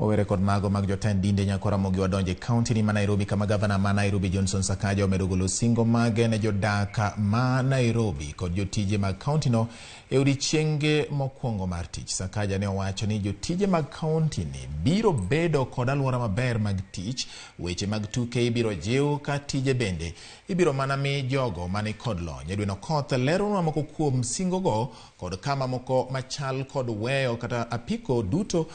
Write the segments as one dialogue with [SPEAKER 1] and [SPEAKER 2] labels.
[SPEAKER 1] Kowere kod mago mag jotend dinde nyako Ramogi wadonjo e kaunti ni ma Nairobi kama gavana ma Nairobi Johnson Sakaja omedo golo singo mage ne jodak ma Nairobi kod jotije mag kaunti no e odiechienge mokwongo mar tich. Sakaja ne owacho ni jotije mag kaunti ni biro bedo kod alwora maber mag tich, weche mag tuke ibiro jiw ka tije bende ibiro mana mi jogo mani kod lony. Edwin Okoth leronwa moko kuom singogo kod kama moko machal kod weyo kata apiko duto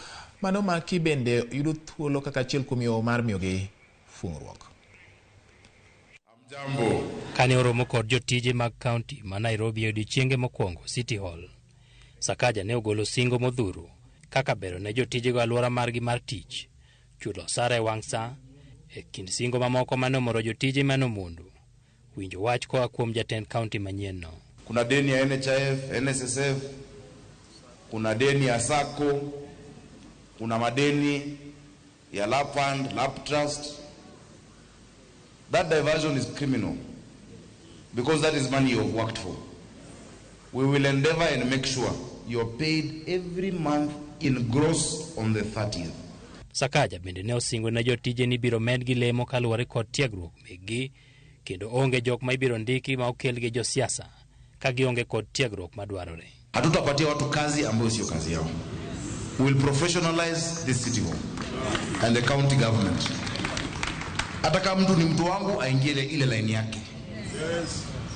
[SPEAKER 1] mane omaki bende yudo thuolo kaka achiel kuom yo mar miyogi fuong'ruok.
[SPEAKER 2] Jambo.
[SPEAKER 3] Kane oromo kod jotije mag kaunti ma Nairobi e odiechienge mokwongo City Hall, Sakaja ne ogolo singo modhuro kaka bero ne jotijego alwora margi mar tich, chulo osara e wang' sa, e kind singo mamoko mane omoro jotije mane omondo winjo wach koa kuom jatend kaunti manyien no.
[SPEAKER 2] Kuna deni ya NHIF, NSSF, kuna deni ya SACCO, kuna madeni ya LAP Fund, LAP Trust. That diversion is criminal because that is money you have worked for. We will endeavor and make sure you are paid every month in gross on the 30th.
[SPEAKER 3] Sakaja bende ne osingo ne jotije ni ibiro medgi lemo kaluwore kod tiegruok mekgi kendo onge jok ma ibiro ndiki ma okel gi josiasa ka gionge kod tiegruok madwarore.
[SPEAKER 2] Hatutapatia watu kazi ambayo sio kazi yao. We will professionalize this city hall and the county government. Hata kama mtu ni mtu wangu aingie ile line yake.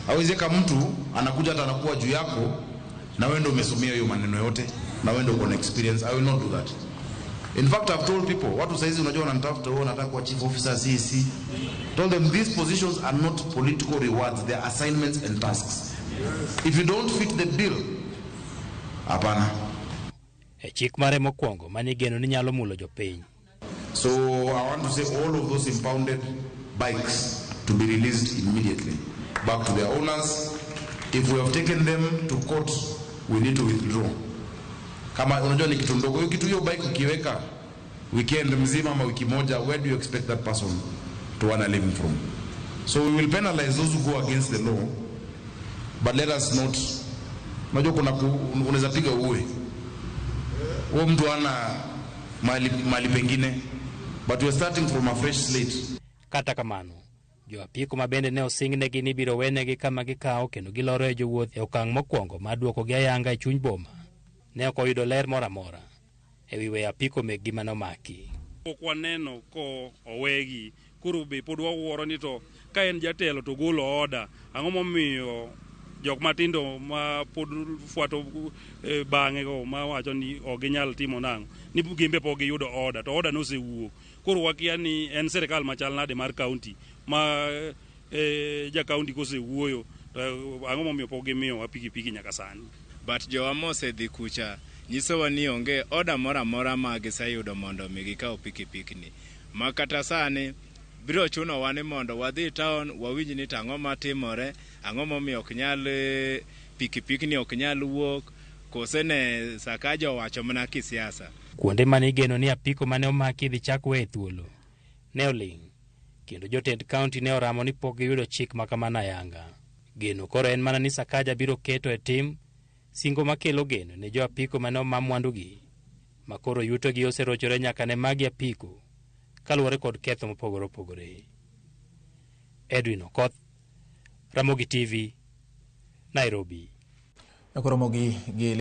[SPEAKER 2] Hawezi kama mtu anakuja hata anakuwa juu yako na wewe ndio umesomea hiyo maneno yote na wewe ndio uko na experience. I will not do that. In fact, I've told people, watu saizi unajua wananitafuta, wewe unataka kuwa chief officer CEC. Told them these positions are not political rewards, they are assignments and tasks. If you don't fit the bill, hapana.
[SPEAKER 3] E chik mare mokwongo mane igeno ni nyalo mulo jopiny.
[SPEAKER 2] So I want to say all of those impounded bikes to be released immediately back to their owners. If we have taken them to court, we need to withdraw. Kama unajua ni kitu ndogo, hiyo kitu, hiyo bike ukiweka weekend mzima ama wiki moja, where do you expect that person to earn a living from? So we will penalize those who go against the law, but let us not, unajua kuna unaweza piga uwe huo mtu ana mali pengine, but we are starting from a fresh slate.
[SPEAKER 3] Kata kamano, jo apiko ma bende ne osingnegi ni ibiro wenegi kama gikawo kendo giloro e jowuoth e okang' mokwongo mar duokogi ayanga e chuny boma ne ok oyudo ler moro amora e wi weyo apiko mekgi mane omaki.
[SPEAKER 4] Pok waneno ko owegi, koro be pod wawuoro ni to ka en jatelo to golo order, ang'o momiyo jok matindo ma pod fuato bang'e go ma wacho ni ok ginyal timo nang'o ni gin be pok giyudo order to order nosewuok. Koro wakia ni en sirikal machal nade mar kaunti ma ja kaunti kosewuoyo to ang'o momiyo pok gimiyowa pikipiki nyaka sani.
[SPEAKER 5] But jowa mosedhi kucha nyisowa ni onge order moro amora ma giseyudo mondo mi gikaw pikipiki ma kata sani biro chunowa ni mondo wadhi town wawinj ni to ang'o matimore, ang'o momiyo ok nyal pikipiki ok nyal wuok kose ne Sakaja owacho mana kisiasa.
[SPEAKER 3] Kuonde mane igeno ni apiko mane omaki idhi chak weye thuolo ne oling' kendo jotend kaunti ne oramo ni pok giyudo chik ma kamano ayanga. Geno koro en mana ni Sakaja biro keto e tim singo makelo geno ne jo apiko mane oma mwandugi ma koro yutogi oserochore nyaka ne magi apiko kaluwore kod ketho mopogore opogore. Edwin Okoth, Ramogi TV, Nairobi.
[SPEAKER 1] Koro mogi gi